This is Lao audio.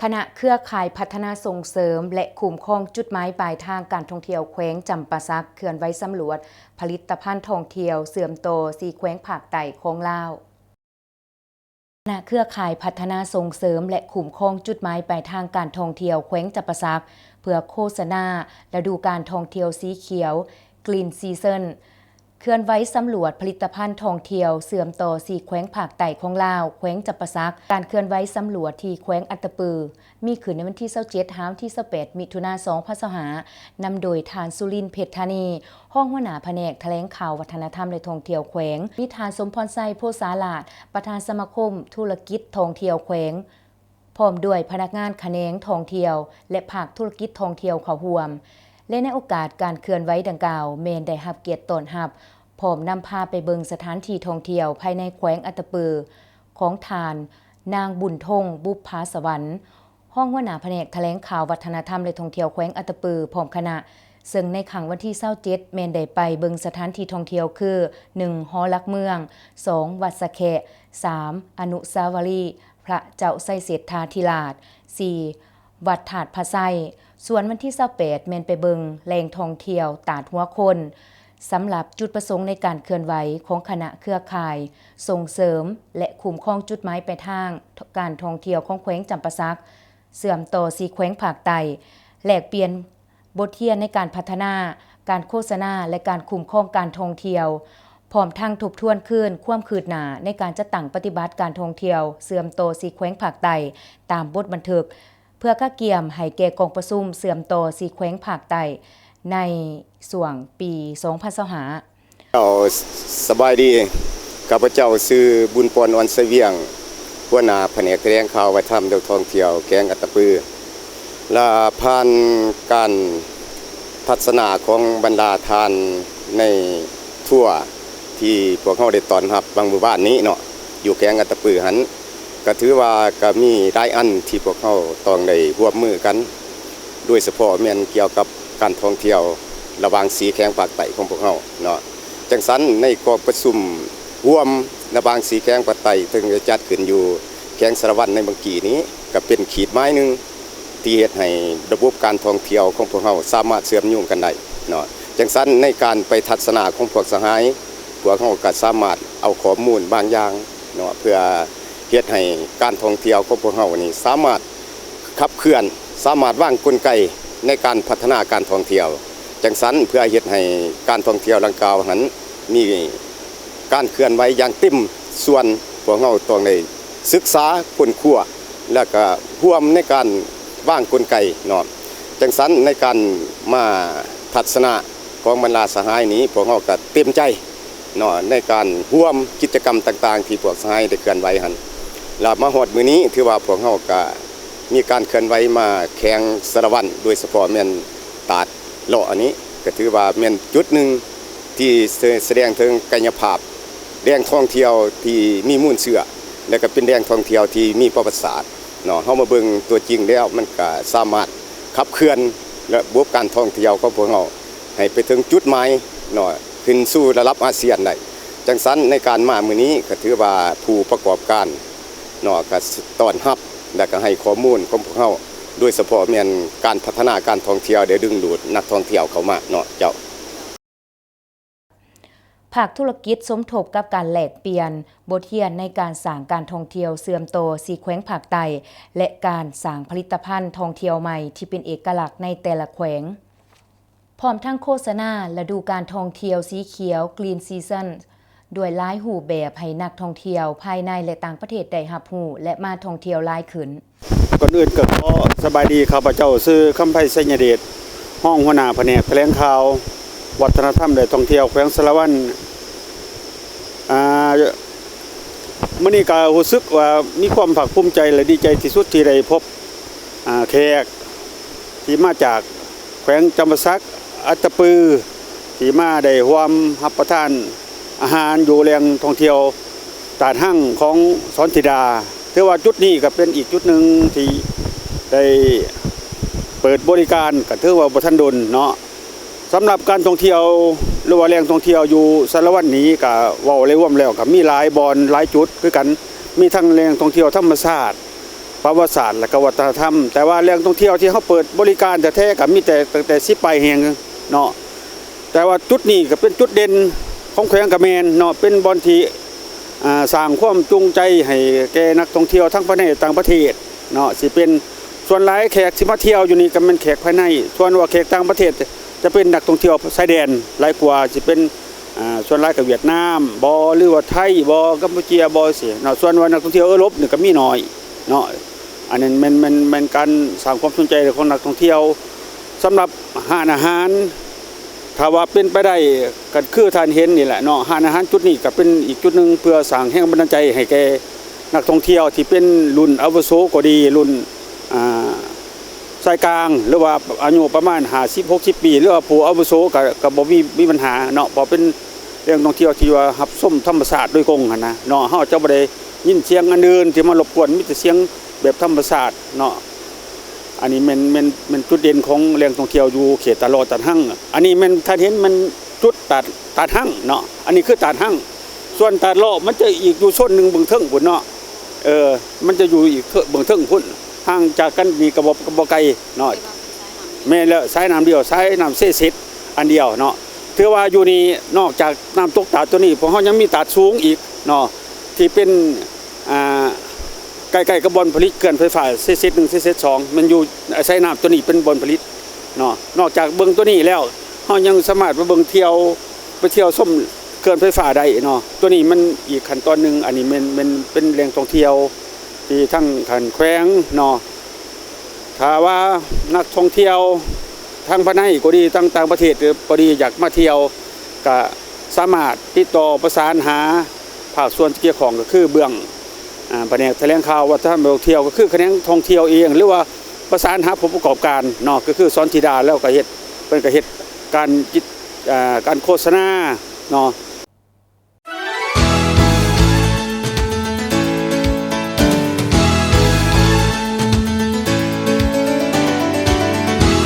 ຄະນະເຄືອຂ່າຍພັດທະນາສົ່ງເສີມ ແລະ ຄຸ້ມຄອງຈຸດໝາຍປາຍທາງການທ່ອງທ່ຽວແຂວງຈຳປາສັກ ເຄື່ອນໄຫວສຳຫຼວດຜະລິດຕະພັນທ່ອງທ່ຽວເຊື່ອມຕໍ່ສີ່ແຂວງພາກໃຕ້ຂອງລາວ. ຄະນະເຄືອຂ່າຍພັດທະນາສົ່ງເສີມ ແລະ ຄຸ້ມຄອງຈຸດໝາຍປາຍທາງການທ່ອງທ່ຽວແຂວງຈຳປາສັກ ເພື່ອໂຄສະນາລະດູການທ່ອງທ່ຽວສີຂຽວ Green Season ເຄື່ອນໄຫວສຳຫຼວດຜະລິດຕະພັນທ່ອງທ່ຽວເຊື່ອມຕໍ່ສີ່ແຂວງພາກໃຕ້ຂອງລາວ ແຂວງຈຳປາສັກ. ການເຄື່ອນໄຫວສຳຫຼວດທີ່ແຂວງອັດຕະປື ມີຂຶ້ນໃນວັນທີຊາວເຈັດ ຫາວັນທີຊາວແປດ ມິຖຸນາ ສອງພັນຊາວຫ້າ ນຳໂດຍທ່ານ ສຸລິນ ເພັດທານີ ຮອງຫົວໜ້າພະແນກຖະແຫຼງຂ່າວ ວັດທະນະທຳ ແລະ ທ່ອງທ່ຽວແຂວງ, ມີທ່ານ ສົມພອນໄຊ ໂພສາລາດ ປະທານສະມາຄົມທຸລະກິດທ່ອງທ່ຽວແຂວງ ພ້ອມດ້ວຍພະນັກງານຂະແໜງທ່ອງທ່ຽວ ແລະ ພາກທຸລະກິດທ່ອງທ່ຽວເຂົ້າຮ່ວມ ແລະ ໃນໂອກາດການເຄື່ອນໄຫວດັ່ງກ່າວ ແມ່ນໄດ້ຮັບກຽດຕ້ອນຮັບ ພ້ອມນຳພາໄປເບິ່ງສະຖານທີ່ທ່ອງທ່ຽວພາຍໃນແຂວງອັດຕະປື ຂອງທ່ານ ນາງ ບຸນທົງ ບຸບຜາສະຫວັນ ຮອງຫົວໜ້າພະແນກຖະແຫຼງຂ່າວ ວັດທະນະທຳ ແລະ ທ່ອງທ່ຽວແຂວງອັດຕະປື ພ້ອມຄະນະ, ເຊິ່ງໃນຄັ້ງວັນທີຊາວເຈັດ ແມ່ນໄດ້ໄປເບິ່ງສະຖານທີ່ທ່ອງທ່ຽວຄື ໜຶ່ງ ຫໍຫຼັກເມືອງ, ສອງ ວັດສະແຄະ, ສາມ ອະນຸສາວະລີພະເຈົ້າໄຊເສດຖາທິລາດ, ສີ່ ວັດທາດພະໄຊ. ສ່ວນວັນທີຊາວແປດ ແມ່ນໄປເບິ່ງແຫຼ່ງທ່ອງທ່ຽວຕາດຫົວຄົນ. ສຳລັບຈຸດປະສົງໃນການເຄື່ອນໄຫວຂອງຄະນະເຄືອຂ່າຍສົ່ງເສີມ ແລະ ຄຸ້ມຄອງຈຸດໝາຍປາຍທາງການທ່ອງທ່ຽວຂອງແຂວງຈຳປາສັກ ເຊື່ອມຕໍ່ສີ່ແຂວງພາກໃຕ້ ແລກປ່ຽນບົດຮຽນໃນການພັດທະນາ, ການໂຄສະນາ ແລະ ການຄຸ້ມຄອງການທ່ອງທ່ຽວ, ພ້ອມທັງທົບທວນຄືນຄວາມຄືບໜ້າໃນການຈັດຕັ້ງປະຕິບັດການທ່ອງທ່ຽວເຊື່ອມຕໍ່ສີ່ແຂວງພາກໃຕ້ ຕາມບົດບັນທຶກ ເພື່ອກະກຽມໃຫ້ແກ່ກອງປະຊຸມເຊື່ອມຕໍ່ສີ່ແຂວງພາກໃຕ້ໃນຊ່ວງປີສອງພັນຊາວຫ້າ. ເຈົ້າ ສະບາຍດີ. ຂ້າພະເຈົ້າຊື່ ບຸນປອນ ອອນໄຊວຽງ, ຫົວໜ້າພະແນກຖະແຫຼງຂ່າວ ວັດທະນະທຳ ແລະ ທ່ອງທ່ຽວແຂວງອັດຕະປື. ລະຜ່ານການທັດສະນະຂອງບັນດາທ່ານໃນທົວທີ່ພວກເຮົາໄດ້ຕ້ອນຮັບຫວ່າງມື້ວານນີ້ເນາະ ຢູ່ແຂວງອັດຕະປືຫັ້ນ ກະຖືວ່າກະມີຫຼາຍອັນທີ່ພວກເຮົາຕ້ອງໄດ້ຮ່ວມມືກັນ ໂດຍສະເພາະແມ່ນກ່ຽວກັບການທ່ອງທ່ຽວລະຫວ່າງສີ່ແຂວງພາກໃຕ້ຂອງພວກເຮົາເນາະ. ຈັ່ງຊັ້ນ ໃນກອງປະຊຸມຮ່ວມລະຫວ່າງສີ່ແຂວງພາກໃຕ້ ເຊິ່ງໄດ້ຈັດຂຶ້ນຢູ່ແຂວງສາລະວັນໃນເມື່ອກີ້ນີ້ ກະເປັນຂີດໝາຍໜຶ່ງ ທີ່ເຮັດໃຫ້ລະບົບການທ່ອງທ່ຽວຂອງພວກເຮົາສາມາດເຊື່ອມໂຍງກັນໄດ້ເນາະ. ຈັ່ງຊັ້ນ ໃນການໄປທັດສະນະຂອງພວກສະຫາຍ ພວກເຮົາກໍສາມາດເອົາຂໍ້ມູນບາງຢ່າງເນາະ ເພື່ອເຮັດໃຫ້ການທ່ອງທ່ຽວຂອງພວກເຮົານີ້ສາມາດຂັບເຄື່ອນ, ສາມາດວາງກົນໄກໃນການພັດທະນາການທ່ອງທ່ຽວ. ຈັ່ງຊັ້ນ ເພື່ອເຮັດໃຫ້ການທ່ອງທ່ຽວດັ່ງກ່າວຫັ້ນມີ ການເຄື່ອນໄຫວຢ່າງເຕັມສ່ວນ, ພວກເຮົາຕ້ອງໄດ້ສຶກສາຄົ້ນຄວ້າ ແລ້ວກະຮ່ວມໃນການວາງກົນໄກເນາະ. ຈັ່ງຊັ້ນ ໃນການມາທັດສະນະຂອງບັນດາສະຫາຍນີ້ ພວກເຮົາກະເຕັມໃຈເນາະ ໃນການຮ່ວມກິດຈະກຳຕ່າງໆ ທີ່ພວກສະຫາຍໄດ້ເຄື່ອນໄຫວຫັ້ນ. ລະມາຮອດມື້ນີ້ ຖືວ່າພວກເຮົາກະມີການເຄື່ອນໄຫວມາແຂວງສາລະວັນ ໂດຍສະເພາະແມ່ນຕາດ ເລາະອັນນີ້ກະຖືວ່າແມ່ນຈຸດໜຶ່ງທີ່ສະ ສະແດງເຖິງກາຍະພາບແຫຼ່ງທ່ອງທ່ຽວທີ່ມີມູນເຊື້ອ ແລະກະເປັນແຫຼ່ງທ່ອງທ່ຽວທີ່ມີປະຫວັດສາດເນາະ. ເຮົາມາເບິ່ງຕົວຈິງແລ້ວ ມັນກະສາມາດຂັບເຄື່ອນລະບົບການທ່ອງທ່ຽວຂອງພວກເຮົາໃຫ້ໄປເຖິງຈຸດໝາຍເນາະ ຂຶ້ນສູ່ລະດັບອາຊຽນໄດ້. ຈັ່ງຊັ້ນ ໃນການມາມື້ນີ້ກະຖືວ່າຜູ້ປະກອບການ ເນາະ ກະຕ້ອນຮັບ ແລະກະໃຫ້ຂໍ້ມູນຂອງພວກເຮົາ ໂດຍສະເພາະແມ່ນການພັດທະນາການທ່ອງທ່ຽວ ໄດ້ດຶງດູດນັກທ່ອງທ່ຽວເຂົ້າມາເນາະເຈົ້າ. ພາກທຸລະກິດສົມທົບກັບການແລກປ່ຽນບົດຮຽນໃນການສ້າງການທ່ອງທ່ຽວເຊື່ອມຕໍ່ສີ່ແຂວງພາກໃຕ້ ແລະ ການສ້າງຜະລິດຕະພັນທ່ອງທ່ຽວໃໝ່ທີ່ເປັນເອກະລັກໃນແຕ່ລະແຂວງ. ພ້ອມທັງໂຄສະນາລະດູການທ່ອງທ່ຽວສີຂຽວ Green Season ດ້ວຍຫຼາຍຮູບແບບໃຫ້ນັກທ່ອງທ່ຽວພາຍໃນ ແລະ ຕ່າງປະເທດໄດ້ຮັບຮູ້ ແລະ ມາທ່ອງທ່ຽວຫຼາຍຂຶ້ນ. ກ່ອນອື່ນກໍຂໍສະບາຍດີ, ຂ້າພະເຈົ້າຊື່ ຄຳໄພ ໄຊຍະເດດ, ຮອງຫົວໜ້າພະແນກຖະແຫຼງຂ່າວ ວັດທະນະທຳ ແລະ ທ່ອງທ່ຽວແຂວງສາລະວັນ. ອ່າ ມື້ນີ້ກໍຮູ້ສຶກວ່າມີຄວາມພາກພູມໃຈ ແລະ ດີໃຈທີ່ສຸດທີ່ໄດ້ພົບ ອ່າ ແຂກທີ່ມາຈາກແຂວງຈຳປາສັກ, ອັດຕະປື ທີ່ມາໄດ້ຮ່ວມຮັບປະທານອາຫານຢູ່ແຫຼ່ງທ່ອງທ່ຽວຕາດຮັງຂອງສອນທິດາ. ຖືວ່າຈຸດນີ້ກໍເປັນອີກຈຸດໜຶ່ງທີ່ໄດ້ເປີດບໍລິການ ກໍຖືວ່າບໍ່ທັນດົນເນາະ. ສຳລັບການທ່ອງທ່ຽວ ຫຼືວ່າແຫຼ່ງທ່ອງທ່ຽວຢູ່ສາລະວັນນີ້ ກະເວົ້າລວມແລ້ວກະມີຫຼາຍບ່ອນຫຼາຍຈຸດຄືກັນ, ມີທັງແຫຼ່ງທ່ອງທ່ຽວທຳມະຊາດ, ປະຫວັດສາດ ແລະກະວັດທະນະທຳ. ແຕ່ວ່າແຫຼ່ງທ່ອງທ່ຽວທີ່ເຮົາເປີດບໍລິການແທ້ໆ ກະມີແຕ່ ຕັ້ງແຕ່ສິບປາຍແຫ່ງເນາະ. ແຕ່ວ່າຈຸດນີ້ກະເປັນຈຸດເດັ່ນຂອງແຂວງກະແມ່ນເນາະ, ເປັນບ່ອນທີ່ ອ່າ ສ້າງຄວາມຈູງໃຈໃຫ້ແກ່ນັກທ່ອງທ່ຽວທັງພາຍໃນ ແລະ ຕ່າງປະເທດເນາະ. ຊິເປັນ ສ່ວນຫຼາຍແຂກທີ່ມາທ່ຽວຢູ່ນີ້ກະແມ່ນແຂກພາຍໃນ, ສ່ວນວ່າແຂກຕ່າງປະເທດຈະເປັນນັກທ່ອງທ່ຽວຊາຍແດນຫຼາຍກວ່າ, ຊິເປັນ ອ່າ ສ່ວນຫຼາຍກະຫວຽດນາມບໍ ຫຼືວ່າໄທບໍ ກຳປູເຈຍບໍ ຈັ່ງຊີ້ເນາະ. ສ່ວນວ່ານັກທ່ອງທ່ຽວເອີຣົບນີ້ກະມີໜ້ອຍເນາະ. ອັນນັ້ນແມ່ນ ແມ່ນ ແມ່ນການສ້າງຄວາມສົນໃຈຂອງນັກທ່ອງທ່ຽວ. ສຳລັບຮ້ານອາຫານ ຖ້າວ່າເປັນໄປໄດ້ ກະຄືທ່ານເຫັນນີ້ແຫຼະເນາະ, ຮ້ານອາຫານຈຸດນີ້ກະເປັນອີກຈຸດໜຶ່ງເພື່ອສ້າງແຮງບັນດານໃຈໃຫ້ແກ່ນັກທ່ອງທ່ຽວທີ່ເປັນລຸ້ນອາວຸໂສກໍດີ, ລຸ້ນ ອ່າ ຊາຍກາງ ຫຼືວ່າອາຍຸປະມານຫ້າສິບ ຫົກສິບປີ ຫຼືວ່າຜູ້ອາວຸໂສກະ ກະບໍ່ມີ ມີບັນຫາເນາະ, ເພາະເປັນແຫຼ່ງທ່ອງທ່ຽວທີ່ວ່າຮັບຊົມທຳມະຊາດໂດຍກົງຫັ້ນນະເນາະ. ເຮົາຈະບໍ່ໄດ້ຍິນສຽງອັນອື່ນທີ່ມາລົບກວນ, ມີແຕ່ສຽງແບບທຳມະຊາດເນາະ. ອັນນີ້ແມ່ນ ແມ່ນ ແມ່ນຈຸດເດັ່ນຂອງແຫຼ່ງທ່ອງທ່ຽວຢູ່ເຂດຕາດຫຼໍ່ຕາດຮັງ. ອັນນີ້ແມ່ນທ່ານເຫັນແມ່ນຈຸດຕາດ ຕາດຮັງເນາະ, ອັນນີ້ຄືຕາດຮັງ. ສ່ວນຕາດຫຼໍ່ມັນຈະອີກຢູ່ໂຊນໜຶ່ງເບື້ອງເທິງພຸ້ນເນາະ, ເອີ ມັນຈະຢູ່ອີກເທິງ ເບື້ອງເທິງພຸ້ນ, ຫ່າງຈາກກັນນີ້ກະບໍ່ ກະບໍ່ໄກເນາະ. ແມ່ນແລ້ວ ສາຍນ້ຳດຽວ ສາຍນ້ຳເຊເສດອັນດຽວເນາະ. ຖືວ່າຢູ່ນີ້ນອກຈາກນ້ຳຕົກຕາດໂຕນີ້ ພວກເຮົາຍັງມີຕາດສູງອີກເນາະ ທີ່ເປັນ ອ່າ ໃກ້ໆກັບບ່ອນຜະລິດເຂື່ອນໄຟຟ້າເຊເສດໜຶ່ງ ເຊເສດສອງ ແມ່ນຢູ່ອາໄສນ້ຳໂຕນີ້ເປັນບ່ອນຜະລິດເນາະ. ນອກຈາກເບິ່ງໂຕນີ້ແລ້ວ ເຮົາຍັງສາມາດໄປເບິ່ງທ່ຽວ ໄປທ່ຽວຊົມເຂື່ອນໄຟຟ້າໄດ້ເນາະ. ໂຕນີ້ມັນອີກຂັ້ນຕອນໜຶ່ງ, ອັນນີ້ແມ່ນ ແມ່ນເປັນແຫຼ່ງທ່ອງທ່ຽວທີ່ທາງຂັ້ນແຂວງເນາະ. ຖ້າວ່ານັກທ່ອງທ່ຽວທາງພາຍໃນກໍດີ ທາງຕ່າງປະເທດກໍດີ ຢາກມາທ່ຽວ ກະສາມາດຕິດຕໍ່ປະສານຫາພາກສ່ວນທີ່ກ່ຽວຂ້ອງ ກໍຄືເບື້ອງ ອາ ພະແນກຖະແຫຼງຂ່າວ ວັດທະນະທຳ ແລະ ທ່ອງທ່ຽວ ກໍຄືຂະແໜງທ່ອງທ່ຽວເອງ ຫຼືວ່າປະສານຫາຜູ້ປະກອບການເນາະ, ກໍຄືສອນທິດາ ແລ້ວກໍເຮັດ ເພິ່ນກໍເຮັດການ ອາ ການໂຄສະນາເນາະ.